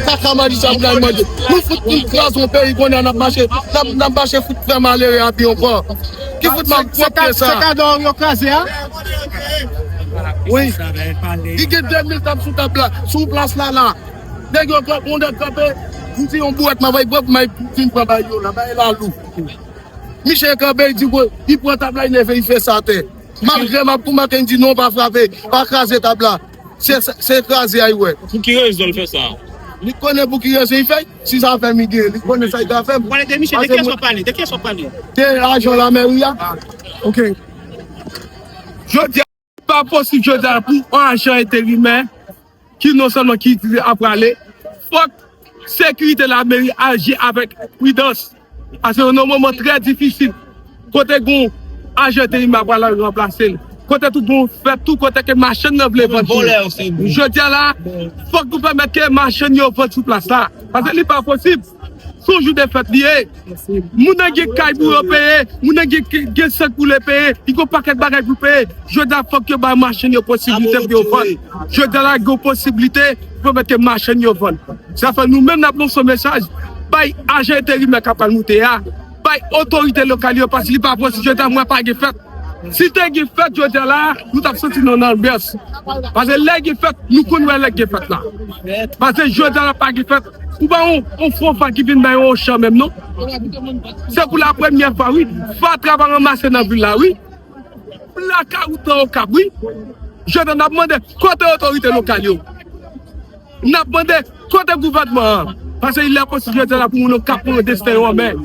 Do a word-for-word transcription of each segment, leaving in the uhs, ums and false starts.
Kaka majistra pou n al mande. Nou fout pou n kraze yon peyi kounye a, n ap mache, n ap, n ap mache fout fè malere api ankò. Ki fout mal pwòpte sa? Se kado yo kraze a? Wi. Li gen de mil tab sou tab la, sou plas la la. Nèg yo kanpe, yon nèg kanpe, m di yon bouwèt m ap bay pran, m ap vin pran bay yo la, bay la lou. Misye kanpe, li di, li pran tab la, li leve, li fè sa atè. Malgre m ap kou maten, m di non, pa frape, pa kraze tab la. Se, se kraze a, li wè. Pou ki rezon l fè sa? Li konnen pou ki rezon li fè, si sa fè m, li gen, li konnen sa li ka fè m. Pale de misye, de kiyès w ap pale? De kiyès w ap pale? De ajan lamèri a. Ok. Jodi a, pa posib jodi a pou yon ajan enterimè ki non sèlman ki ap prale, fòk sekirite lameri aji avèk pridans. Paske nou nan yon moman trè difisil. Kote gon ajan enterimè ap pral ranplase l. Kote tou gon fèt tou kote ke machann nan vle vann tou. Jodi a la, fòk nou pèmèt ke machann yo vann sou plas la. Paske li pa posib. Se yon jou de fèt li ye. Moun nan gen kay pou yo peye, moun nan gen, gen sant pou yo peye, li gen yon pakèt bagay pou peye. Jodi a fòk yo bay machann yo posiblite pou yo vann. Jodi a la gen yon posiblite pou pèmèt ke machann yo vann. Sa fè nou menm n ap lanse yon mesaj bay ajan enterimè k ap pral moute a, bay otorite lokal yo, paske li pa posib jodi a mwen pa gen fèt. Si te gen fèt jodi a la, nou t ap santi nou nan anbyans. Paske lè gen fèt, nou konn wè lè gen fèt la. Paske jodi a la pa gen fèt. Ou pa yon, yon fon fa ki vin bay yon chan menm non. Se pou la premyè fwa, wi. Fatra pa ranmase nan vil la, wi. Blakawout nan Okap, wi. Jodi a n ap mande kote otorite lokal yo. N ap mande kote gouvènman an. Paske li la posib jodi a la pou moun Okap pran desten yo an men.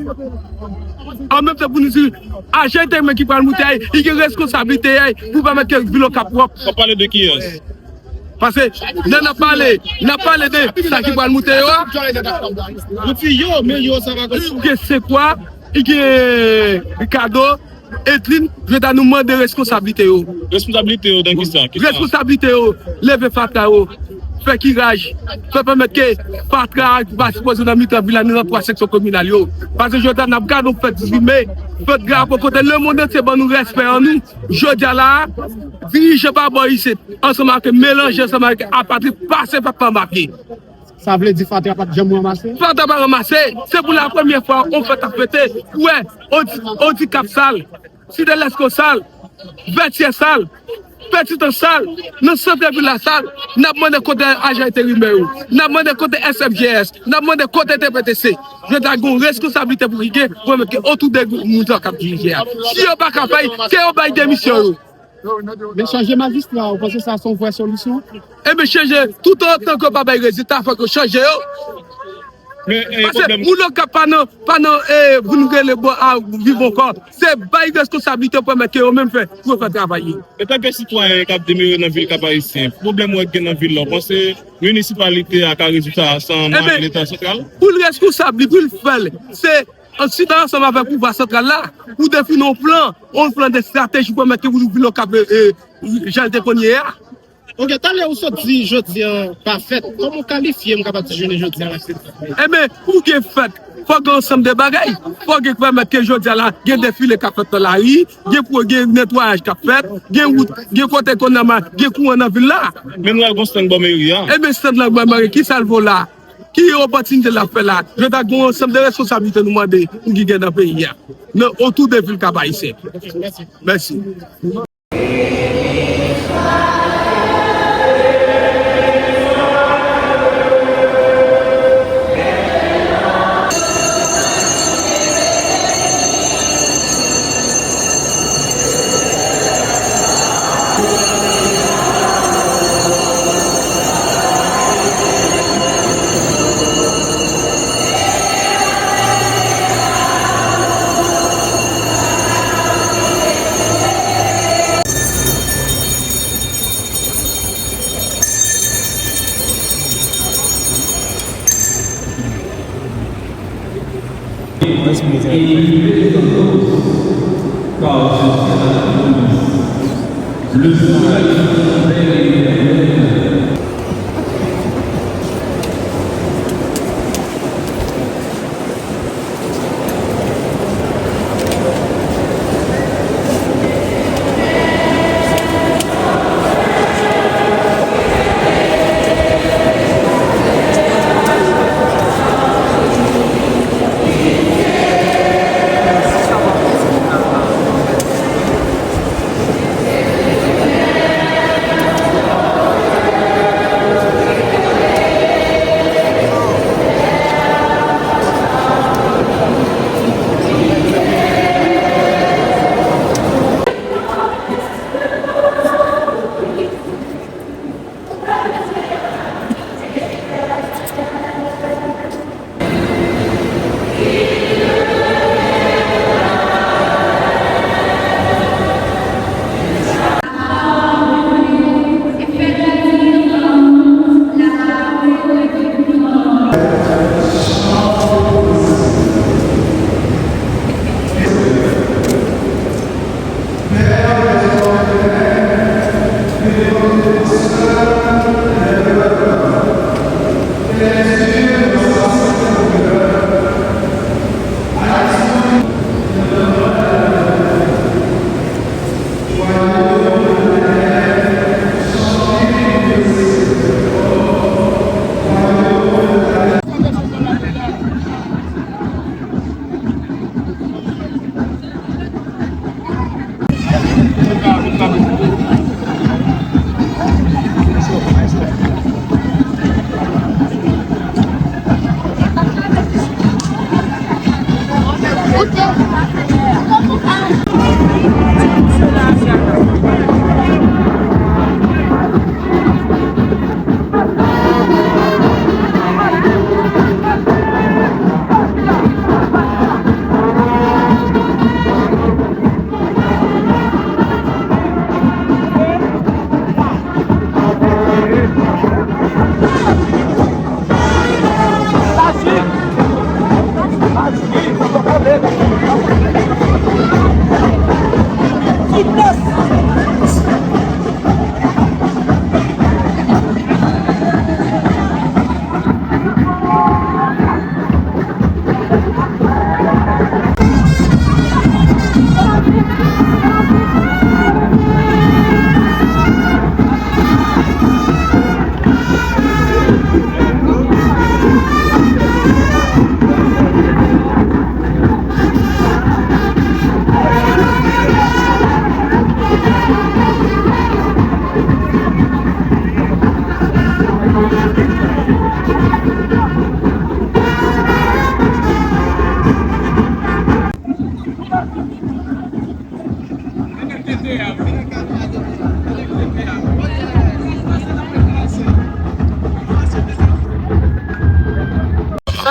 An menm tan pou nou di, ajan enterimè ki pral moute a, li gen reskonsablite a pou pèmèt ke vil Okap pwòp. W ap pale de kiyès? Paske lè n ap pale, n ap pale de sa ki pral moute yo a. Ou di yo, men yo sa pa konn. Li gen Senkwa, li gen Ricardo, Edlin, jodi a nou mande reskonsablite yo. Reskonsablite yo nan kisa? Kisa? Reskonsablite yo, leve fatra yo, fè kiraj, fè pèmèt ke fatra a ki pa sipoze nan mitan vil la, nou nan twa seksyon kominal yo. Paske jodi a n ap gade yon fèt dizuit me, fèt drapo kote lemonn antye ban nou respè an nou. Jodi a la, dirijan pa bò isit, ansanm ak melanje, ansanm ak apatrid, pase fatra anba pye. Sa vle di fatra pa t janm ranmase? Fatra pa ranmase. Se pou la premyè fwa yon fèt ap fete. Ou wè, Ondi-, Ondikap sal, Site Lèsko sal, Vètyè sal, Petitans sal, nan sant vil la sal, n ap mande kote ajan enterimè yo, n ap mande kote S F G S, n ap mande kote T P T C. Jodi a gen yon reskonsablite pou ki gen, pou mete otou de moun sa k ap dirije a. Si yo pa ka fè, ke yo bay demisyon yo. Men chanje majistra, ou panse sa se yon vrè solisyon? Ebyen, chanje, toutotan ke yo pa bay rezilta, fòk yo chanje yo. Men, eh, paske pwoblèm moun nan k ap pa nan, pa nan, eh, pou nou rele bò a viv ankò, se bay reskonsablite yo pèmèt ke yo menm fè, pou yo fè travay yo. Antanke sitwayen k ap demere nan vil Kap Ayisyen, pwoblèm ou wè k gen nan vil la, ou panse minisipalite a ka rezoud sa san mwayen Leta santral? Ebyen, pou l reskonsab li, pou l fè l, se an chita ansanm avèk pouvwa santral la, pou defini yon plan, yon plan de estrateji pou pèmèt ke pou nou vil Okap, eh, eh, jan l te konn ye a. Ok, talè ou sot di jodi a pa fèt. Kòman w kalifye, m kapab di jounen jodi a la se? Ebyen, pou gen fèt, fò gen ansanm de bagay. Fò gen pèmèt ke jodi a la, gen defile k ap fèt nan lari, gen pou, gen netwayaj k ap fèt, gen wout, gen kote konn nan ma-, gen kouran nan vil la. Men nou al gon stand bò meri a. Ebyen, stand lan bò meri, kisa l vo la? Ki opòtinite l ap fè la? Jodi a gen yon ansanm de reskonsablite nou mande pou ki gen nan peyi a. Nan otou de vil Kap Ayisyen. Mèsi.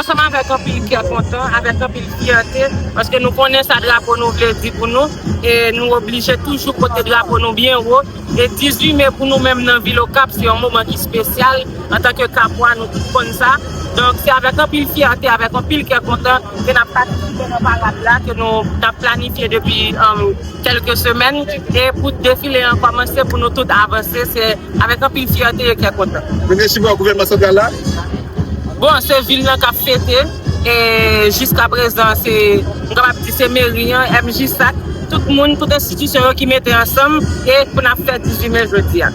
Ansanm avèk anpil kè kontan, avèk anpil fyète, paske nou konnen sa drapo nou vle di pou nou, e nou oblije toujou pote drapo nou byen wo. E dizuit me pou nou menm nan vil Okap, se yon moman ki espesyal. Antanke Kapwa, nou tout konn sa. Donk, se avèk anpil fyète, avèk anpil kè kontan ke n ap patisipe nan parad la, ke nou n ap planifye depi um, kèlke semèn. E pou defile an kòmanse, pou nou tout avanse, se avèk anpil fyète e kè kontan. Premye chimè gouvènman santral la? Bon, se vil nan k ap fete. E jiska prezan, se, m kapab di se meri an, M J S A C, tout moun, tout enstitisyon yo ki mete ansanm e pou n ap fè dizuit me jodi a.